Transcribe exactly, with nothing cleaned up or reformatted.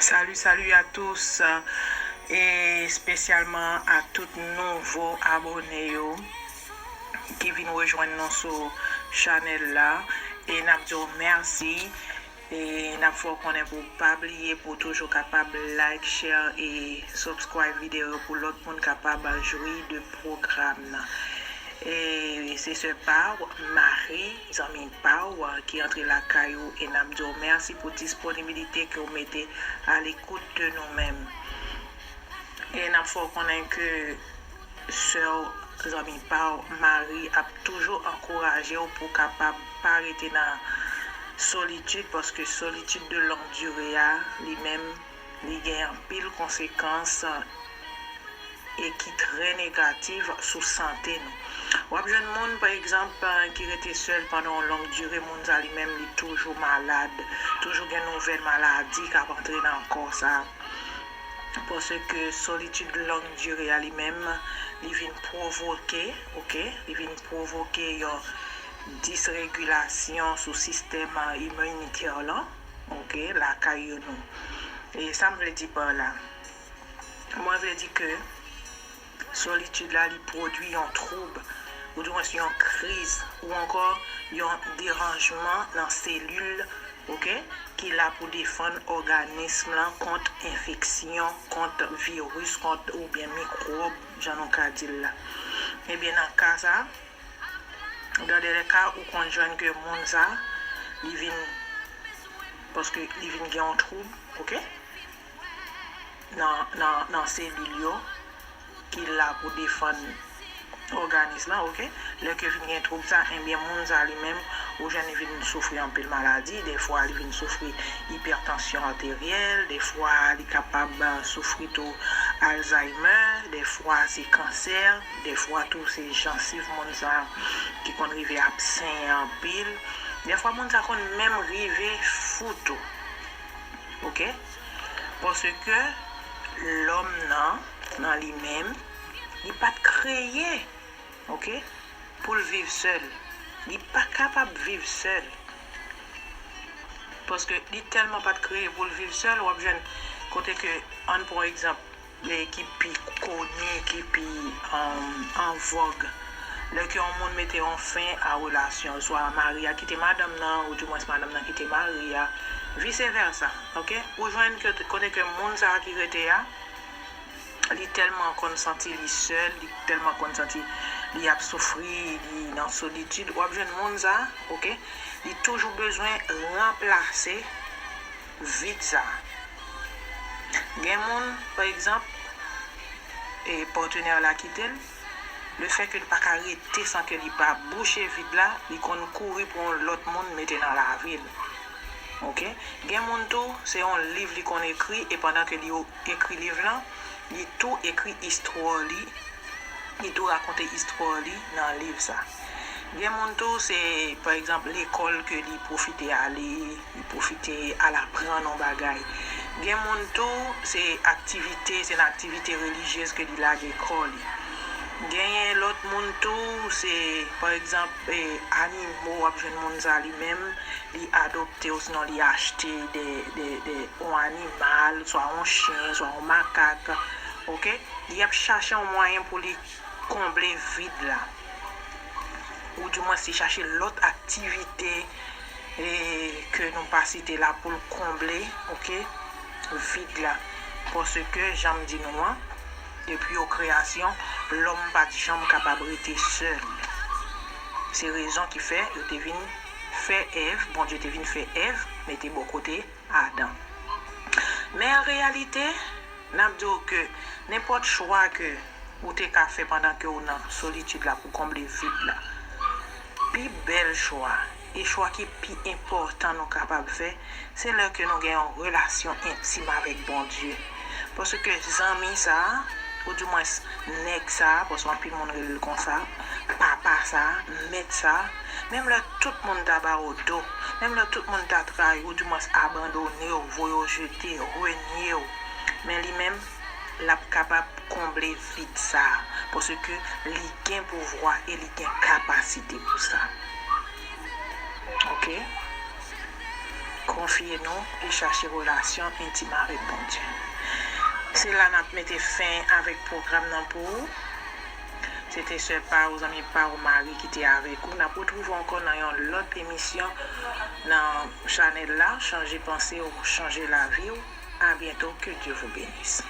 Salut, salut à tous, e espesyalman a tout nouvo abone yo ki vin rejwenn nou sou chanèl la. E n ap di w mèsi. E n ap fè w konnen pou w pa bliye pou w toujou kapab like, share e subscribe videyo yo pou lòt moun kapab jwi de pwogram nan. E se sè pa w, Marie, zanmi pa w, ki antre lakay ou, e n ap di w mèsi pou disponibilite ke w mete a lekout de nou menm. E n ap fè w konnen ke sè w, zanmi pa w, Marie, ap toujou ankouraje w pou w kapab pa rete nan solitid, paske solitid de longue durée a, li menm, li gen anpil konsekans e ki trè negatif sou sante nou. W ap jwenn moun, pa egzanp, ki rete sèl pandan yon long dire, moun sa li menm li toujou malad, toujou gen nouvèl maladi k ap antre nan kò sa. Paske solitid long dire a li menm, li vin pwovoke, oke, li vin pwovoke yon disregilasyon sou sistèm iminitè lan, oke, lakay yo nou. E sa m vle di pa la? Mwen vle di ke solitid la, li pwodui yon twoub, oudimwens yon kriz, ou ankò yon deranjman nan selil, oke, ki la pou defann òganis lan kont enfeksyon, kont viris, kont oubyen mikwòb, jan nou ka di l la. Ebyen, nan ka sa, dans de lè ka, ou konn jwenn ke moun sa, li vin, paske li vin gen yon twoub, oke? Nan, nan, nan selil yo, ki la pou defann òganis lan, oke? Lè ke vin gen twoub sa, ebyen, moun sa li menm, ou jwenn li vin soufri anpil maladi, defwa li vin soufri ipètansyon ateryèl, defwa li kapab, eh, soufri tou Alzheimer, defwa se kansè, defwa tou se jansiv moun sa ki konn rive ap senyen anpil, defwa moun sa konn menm rive fou tou. Oke? Paske lòm nan, nan li menm, li pa t kreye, oke, pou l viv sèl. Li pa kapab viv sèl. Paske li tèlman pa t kreye pou l viv sèl, w ap jwenn kote ke, ann pran egzanp, e ki pi koni, ki pi, um, an vòg. Lè ke yon moun mete yon fen a relasyon, swa mari a kite madanm nan, oudimwens madanm nan kite mari a, vise vèsa, oke? Ou jwenn ke kote ke moun sa a ki rete a, li tèlman konn santi li sèl, li tèlman konn santi li ap soufri, li nan solitid, w ap jwenn moun sa a, oke? Li toujou bezwen ranplase vid sa. Gen moun, pa egzanp, e patnè la kite l, lefètke li pa ka rete san ke li pa bouche vid la, li konn kouri pou yon lòt moun mete nan lavi l. Oke? Gen moun tou, se yon liv li konn ekri, e pandan ke li ekri liv lan, li tou ekri istwa li, li tou rakonte istwa li nan liv sa. Gen moun tou, se, pa egzanp, lekòl ke li pwofite ale, li pwofite al aprann yon bagay. Gen moun tou, se aktivite, se nan aktivite relijyez ke li lage kò li. Genyen lòt moun tou, se, pa egzanp, e, animo, w ap jwenn moun sa li menm, li adopte, osinon li achte de, de, de, yon animal, swa yon chen, swa yon makak, oke? Li ap chache yon mwayen pou li konble vid la. Oudimwens, li chache lòt aktivite, e, ke nou pa site la pou l konble, oke, vid la. Paske, jan m di nou an, depi yo kreyasyon, lòm pa t janm kapab rete sèl. Se rezon ki fè yo te vin fè Èv, Bondye te vin fè Èv, mete bò kote Adan. Men an reyalite, n ap di w ke nenpòt chwa ke ou te ka fè pandan ke w nan solitid la pou konble vid la, pi bèl chwa, e chwa ki pi enpòtan nou kapab fè, se lè ke nou gen yon relasyon entim avèk Bondye. Paske zanmi sa a, oudimwens nèg sa a, paske anpil moun rele l konsa, papa sa a, mèt sa a, menm lè tout moun ta ba w do, menm lè tout moun ta trayi w, oudimwens abandone w, voye w jete, renye w, men li menm, l ap kapab konble vid sa a, paske li gen pouvwa e li gen kapasite pou sa. Oke? Konfye nou e chache relasyon entim avèk Bondye. Se la n ap mete fen avèk pwogram nan pou ou. Se te sè pa ou, zanmi pa ou, Mari ki te avèk ou. N ap retwouve w ankò nan yon lòt emisyon nan chanèl la, Chanje Panse w, Chanje Lavi w. A byento, que Dieu vous bénisse.